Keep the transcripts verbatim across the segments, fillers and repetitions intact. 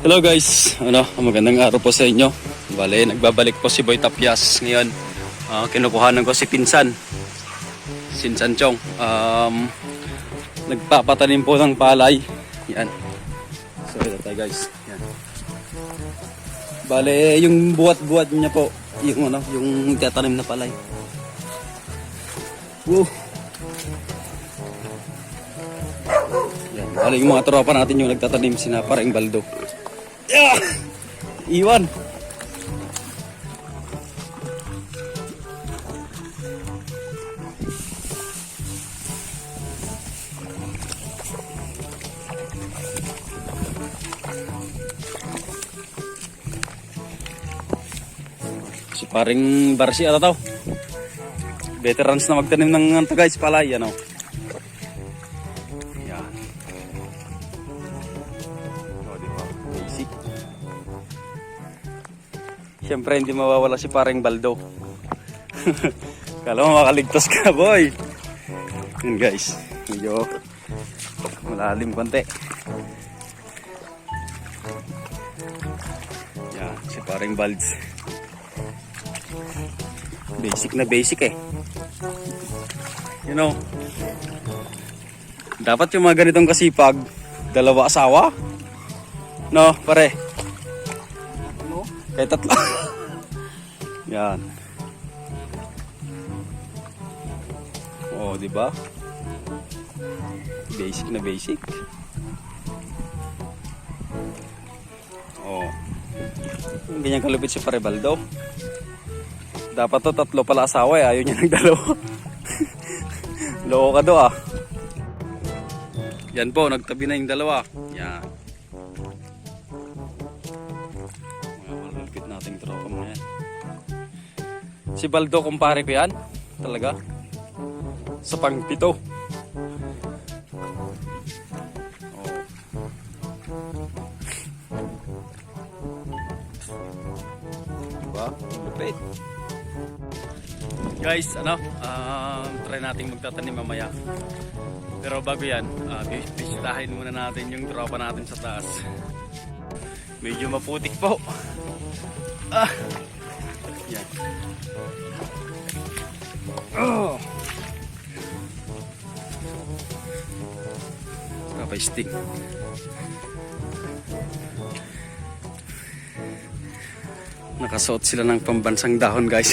Hello guys, ano, magandang araw po sa inyo. Bale, nagbabalik po si Boy Tapias ngayon. Ah, kinukuhanan ko si Pinsan. Sinsan Chong. Um, nagpapatanim po ng palay. Yan. So, ito tayo guys. Yan. Bale, yung buwat-buwat niya po, yung ano, yung tatanim na palay. Wow. Yan. Bale, yung mga tropa natin yung nagtatanim, sina Pareng Baldo. Yeah! Iwan. Si Pareng Barsi ata to. Veterans na magtanim ng, ano to guys, palay, ano. Yan. O, di ba? Basic. Siyempre, hindi mawawala si Pareng Baldo. Kala mo makaligtas ka, boy. Yun guys, medyo malalim konti. Yan, si Pareng Balds. Basic na basic eh. You know, dapat yung mga ganitong kasipag, dalawa asawa. No, pare? Ano? Kay tatlo. Yan. Oh, di ba? Basic na basic. Oh. Ganyan kalupit si Pare Baldo. Dapat to tatlo pala asawa eh. Ayaw niya ng dalawa. Loko ka do ah. Yan po, nagtabi na yung dalawa. Yan. Mga malulupit nating tropa mga yan. Si Baldo, kumpare ko yan. Talaga. Sa pangpito. Oh. Diba? Lupit. Guys, ano, um, try nating magtatanim mamaya. Pero bago yan, ah, bi- bisitahin muna natin yung tropa natin sa taas. Medyo maputik po. Ah! Yan. Oh! Papa Sting. Nakasuot sila ng pambansang dahon, guys.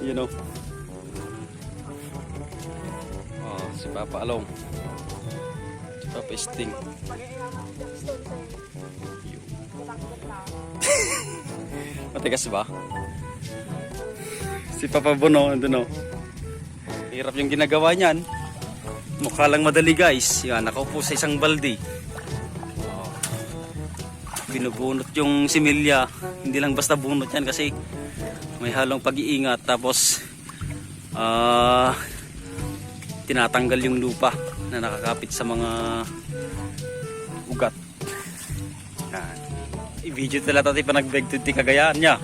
You know. Oh, si Papa Along. Si Papa Sting. Matigas ba? Si Papa Bono, andun, oh. Hirap yung ginagawa niyan. Mukha lang madali, guys. Yan, nakaupo sa isang balde. Oh. Binubunot yung similya. Hindi lang basta bunot yan kasi may halong pag-iingat. Tapos, ah, tinatanggal yung lupa na nakakapit sa mga ugat. Yan. I-video ta latta ti panagbegto ti kagayaan niya.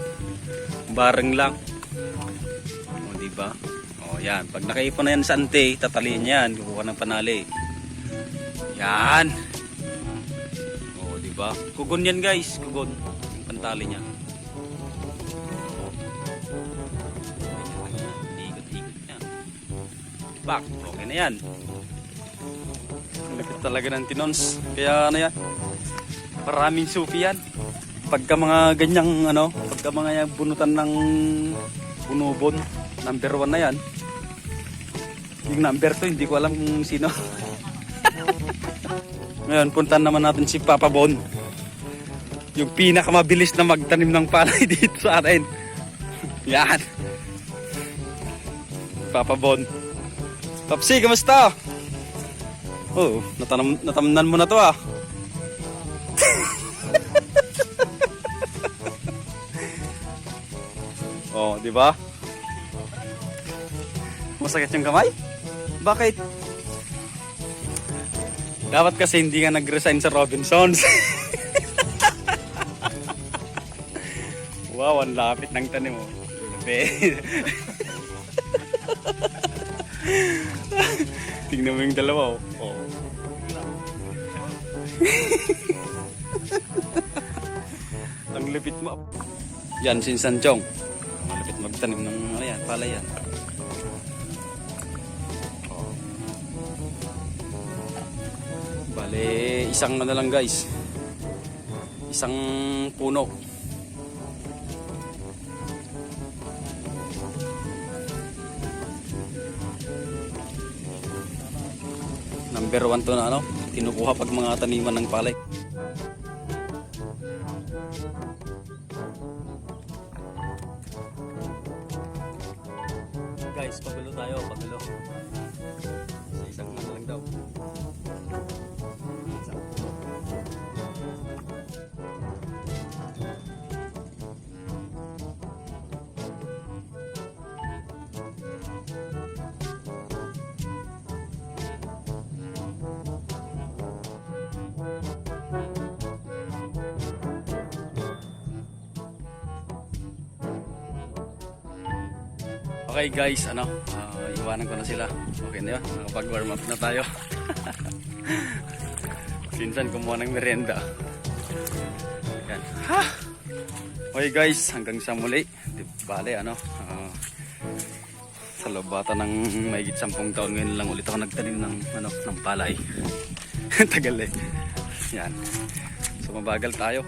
Bareng lang. O, di ba? O, yan. Pag nakaipon na yan sa ante, tatalian niya yan. Kukuha ng panali. Yan. O, di ba? Kugon yan, guys. Kugon. Yung pantali niya. Ikot-ikot niya. Pak, okay na yan. Ang lupit talaga ng tinons. Kaya ano yan, maraming suki yan. Pagka mga ganyang ano, pagka mga yan bunutan ng bunubon, number one na yan. Yung number two, hindi ko alam kung sino. Ngayon, puntan naman natin si Papa Bon. Yung pinakamabilis na magtanim ng palay dito sa atin. Yan. Papa Bon. Papsi, kamusta? Oh, natanam, natamnan mo na to ah. Oh, di ba? Masakit yung kamay? Bakit? Dapat kasi hindi ka nag-resign sa Robinsons. Wow, ang lapit ng tanim mo. Be. Tingnan mo yung dalawa, oh. Oh. Ang lupit mo. Yan, si Insan Chong. Malapit magtanim ng, ano yan, palay yan. Bale, isang ano lang, guys. Isang puno. Number one to na ano, kinukuha pag mga taniman ng palay. Guys, pagulo tayo, pagulo. Sa isang ano lang daw. Okay guys, ano, ah, iwanan ko na sila. Okay na yun, nakapag-warm up na tayo. Si Insan kumuha ng merienda. Yan. Ha! Okay guys, hanggang sa muli. Di bale, ano, ah, sa loob ata ng mahigit sampung taon ngayon lang ulit ako nagtanim ng, ano, ng palay. Tagal eh. Yan. So mabagal tayo.